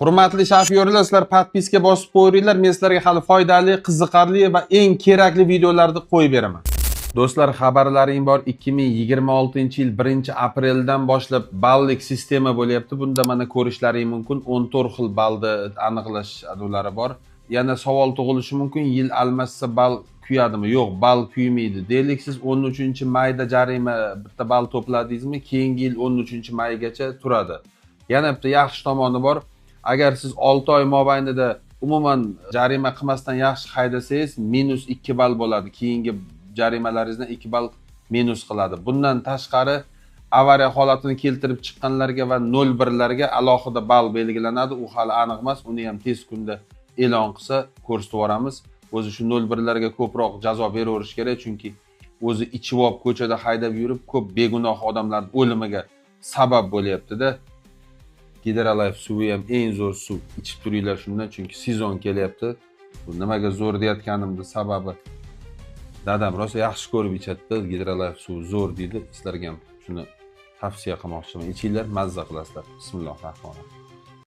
Hurmatli shofyorlar, sizlar подписка bosib qo'yinglar. Men sizlarga hali foydali, qiziqarli va eng kerakli videolarni qo'yib beraman. Do'stlar, xabarlaring bor. 2026-yil 1-apreldan boshlab ballik sistema bo'lyapti. Bunda mana ko'rishlaring mumkin. 14 xil ballni aniqlash adulari bor. Yana savol tug'ilishi mumkin. Yil almashsa ball kuyadimi? Yo'q, ball kuymaydi. Deylik, siz 13-mayda jarima bitta ball to'pladingizmi, keyingi yil 13-maygacha turadi. Yana bitta yaxshi tomoni bor. Agar siz 6 oy mobaynida umuman jarima qilmasdan yaxshi haydasangiz, minus 2 ball bo'ladi. Keyingi jarimalaringizdan 2 ball minus qiladi. Bundan tashqari avariya holatini keltirib chiqqanlarga va 0,1 larga alohida ball belgilanadi. U hali aniq emas. Uni ham tez kunda e'lon qilsa ko'rsatib yuboramiz. O'zi shu 0,1 larga ko'proq jazo beraverish kerak, chunki o'zi ichib olib ko'chada haydab yurib ko'p begunoh odamlarning o'limiga sabab bo'lyapti-da. Gidrolife suvi ham eng zo'r suv. Ichib turinglar shundan, chunki sezon kelyapti. Bu nimaga zo'r deyotganimni sababi, dadam rosa yaxshi ko'rib ichadi-da, Gidrolife suvi zo'r deydi. Sizlarga ham shuni tavsiya qilmoqchiman. Ichinglar, mazza qilasizlar. Bismillohi rohmanir rohim.